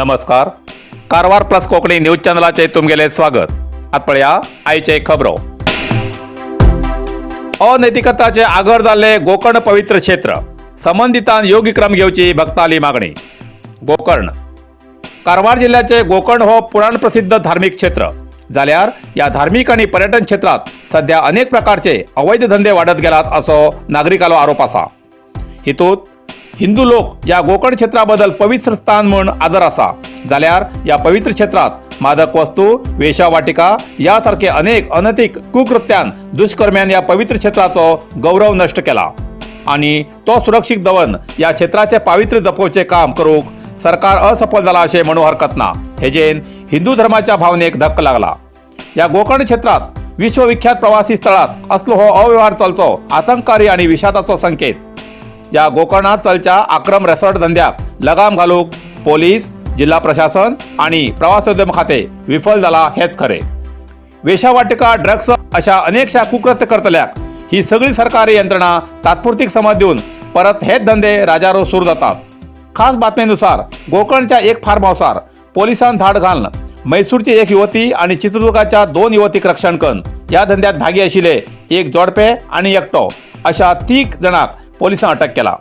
नमस्कार, Karwar plus Konkani news चॅनलाचे तुमगेले स्वागत. आतां पळया आयचे खबरो. अनैतिकताचे आगर जाल्ले गोकर्ण पवित्र क्षेत्र, संबंदितान योग्य क्रम घेवची भक्ताली मागणी. गोकर्ण. कारवार जिल्ह्याचे गोकर्ण हो पुराण प्रसिद्ध धार्मिक क्षेत्र जाल्यार ह्या धार्मिक आणि पर्यटन क्षेत्रात सध्या अनेक प्रकारचे अवैध धंदे वाडत गेलात असो नागरिकालो आरोप आसा. हितूत हिंदू लोक या गोकर्ण क्षेत्राबद्दल पवित्र स्थान म्हूण आदर आसा, जाल्यार ह्या पवित्र क्षेत्रात मादक वस्तू, वेश्यावाटिका या सारखे अनेक अनैतिक कुकृत्यान, दुष्कर्म्यान या पवित्र क्षेत्राचो गौरव नष्ट केला आणि तो सुरक्षित दवरन या क्षेत्राचे पावित्र्य जपोवचे काम करूक सरकार असफल जाला अशें म्हणू हरकत ना. हेजेन हिंदू धर्माच्या भावनेक धक्को लागला. या गोकर्ण क्षेत्रात विश्वविख्यात प्रवासी स्थळात असलो हो अव्यवहार चलचो आतंककारी आणि विषादाचो संकेत. या गोकर्णात चलच्या आक्रम रेसॉर्ट धंद्याक लगाम घालूक पोलीस, जिल्हा प्रशासन आणि प्रवासोद्यम खाते विफल जाला हेच खरे. वेश्यावाटिका, ड्रग्स अशा अनेकशा कुकृत्य करतल्याक ही सगळी सरकारी यंत्रणा तात्पुरती समज दिवन परत हेच धंदे राजारो सुरू जातात. खास बातमीनुसार गोकर्णच्या एक फार्म हाऊसार पोलिसान धाड घालून मैसूरची एक युवती आणि चित्रदुर्गाच्या दोन युवतीक रक्षण करून ह्या धंद्यात भागी आशिल्ले एक जोडपे आणि एकटो अशा तीग जणांक पोलिसां अटक केला.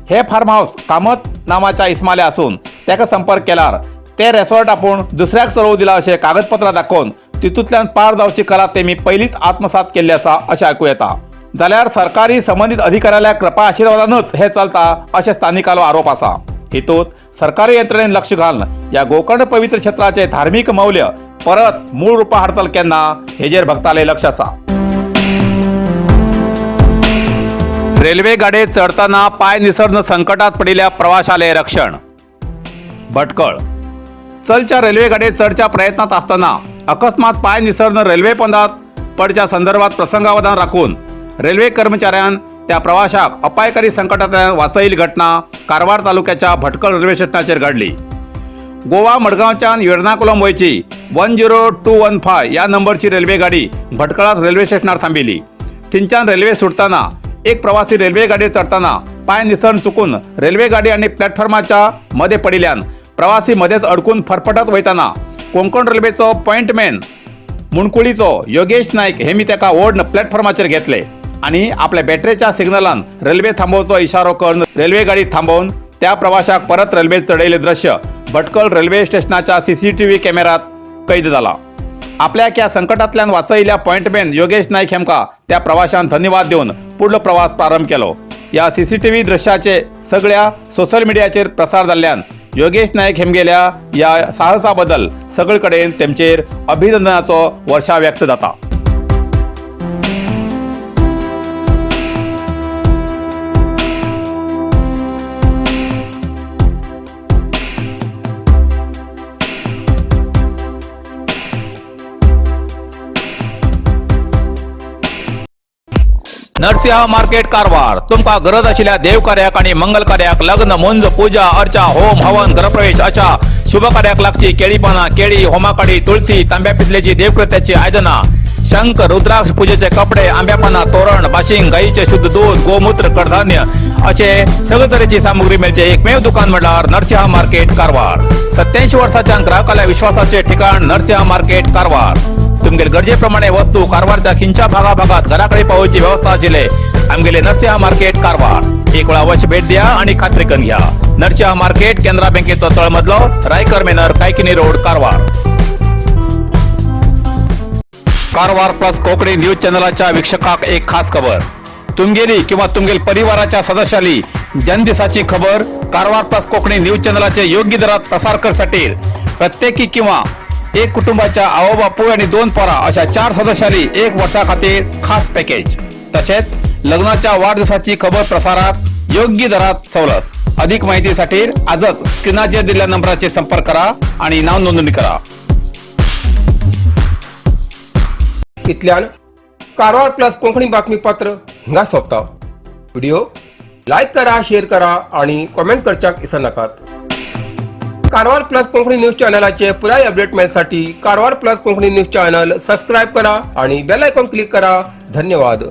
हे फार्म हाऊस कामत नामाच्या इस्माले असून ताका संपर्क केल्यार ते रेसॉर्ट आपूण दुसऱ्याक चलोवंक दिला अशें कागदपत्रां दाखोवन तितूंतल्यान पार जावची कला तेमी पयलींच आत्मसात केल्ली आसा अशें आयकूं येता. जाल्यार सरकारी संबंदीत अधिकाऱ्याल्या कृपा आशिर्वादानूच हे चलता अशें स्थानिकालो आरोप आसा. हितूत सरकारी यंत्रणेन लक्ष घालून ह्या गोकर्ण पवित्र क्षेत्राचे धार्मीक मौल्य परत मूळ रुपा हाडतल केन्ना हेजेर भक्ताले लक्ष आसा. रेल्वे गाडयेत चढताना पाय निसरून संकटात पडिल्ल्या प्रवाशाले रक्षण. भटकळ. चलच्या रेल्वे गाडयेत चढच्या प्रयत्नात असताना अकस्मात पाय निसरून रेल्वे पंदात पडच्या संदर्भात प्रसंगावधान राखून रेल्वे कर्मचाऱ्यान त्या प्रवाशाक अपायकारी संकटांतल्यान वाचयिल्ली घटना कारवार तालुक्याच्या भटकळ रेल्वे स्टेशनाचेर घडली. गोवा मडगांवच्यान एर्नाकुलम वयची 10215 ह्या नंबरची रेल्वे गाडी भटकळात रेल्वे स्टेशनार थांबिल्ली. थंयच्यान रेल्वे सुटताना एक प्रवासी रेल्वे गाडयेर चडताना पांय निसरण चुकून रेल्वे गाडी आनी प्लॅटफॉर्माच्या मध्ये पडिल्ल्यान प्रवासी मदेच अडकून फरफटत वयताना कोंकण रेल्वेचो पॉयंटमॅन मुणकुळीचो योगेश नाईक हेमी ताका ओढून प्लॅटफॉर्माचेर घेतले आणि आपल्या बॅटरेच्या सिग्नलान रेल्वे थांबोवचो इशारो करून रेल्वे गाडी थांबोवन त्या प्रवाशाक परत रेल्वेत चढयले दृश्य भटकळ रेल्वे स्टेशनाच्या सीसीटीव्ही कॅमेऱ्यात कैद जाला. आपल्याक ह्या संकटांतल्यान वाचयिल्ल्या पॉयंटमॅन योगेश नाईक हेमकां त्या प्रवाशान धन्यवाद दिवन पुडलो प्रवास प्रारंभ केलो. ह्या सीसीटीव्ही दृश्याचे सगळ्या सोशल मिडियाचेर प्रसार जाल्ल्यान योगेश नाईक हेमगेल्या ह्या साहसा बद्दल सगळे कडेन तेमचेर अभिनंदनाचो वर्षा व्यक्त जाता. नरसिंह मार्केट कारवार. तुमकां गरज आशिल्ल्या देव कार्याक आणि मंगल कार्याक, लग्न, मुंज, पूजा अर्चा, होम हवन, गृहप्रवेश अशा शुभ कार्याक लागची केळी पानां, केळी, होमाकाडी, तुळसी, तांब्या पितलेची देवकृत्याची आयदनां, शंख, रुद्राक्ष, पूजेचे कपडे, आंब्या पानां, तोरण, बाशिंग, गाईचे शुद्ध दूध, गोमूत्र, कडधान्य असे सगळे तरेची सामुग्री मेळचे एकमेव दुकान म्हणल्यार नरसिंह मार्केट कारवार. 87 वर्साच्या ग्राहकाल्या विश्वासाचे ठिकाण नरसिंह मार्केट कारवार. तुमगेले गरजेप्रमाणे वस्तू कारवारच्या खिंच्या भागाभागात घराकडे पावोवची व्यवस्था आशिल्ले आमगेले नरसिंह मार्केट कारवार. एक वेळा अवश्य भेट द्या आणि खात्री करून घ्या. नरसिंह मार्केट, केनरा बँकेचो तळमजलो, Raikar manor, Kaikini road, Karwar. Karwar plus Konkani news चॅनलाच्या वीक्षकाक एक खास खबर. तुमगेली किंवा तुमगेल परिवाराच्या सदस्याली जन्मदिसाची खबर कारवार प्लस कोकणी न्यूज चॅनलाचे योग्य दरात प्रसार करसाठी प्रत्येकी किंवा एक कुटुंबाच्या आवो बापूय आणि दोन पोरा अशा चार सदस्यांनी एक वर्षा खातीर खास पॅकेज, तसेच लग्नाच्या वाढदिवसाची खबर प्रसारात योग्य दरात सवलत. अधिक माहितीसाठी आजच स्क्रीनाचेर दिलेल्या नंबराचे संपर्क करा आणि नाव नोंदणी करा. इतल्यान कारवार प्लस कोंकणी बातमीपत्र हिंगा सोंपता. व्हिडिओ लायक करा, शेअर करा आणि कॉमेंट करच्याक विसरनाकात. कारवार प्लस कोंकणी न्यूज चॅनलाचे पुराय update मेळसाठी Karwar plus Konkani news channel subscribe करा आणि बेल आयकॉन क्लिक करा. धन्यवाद.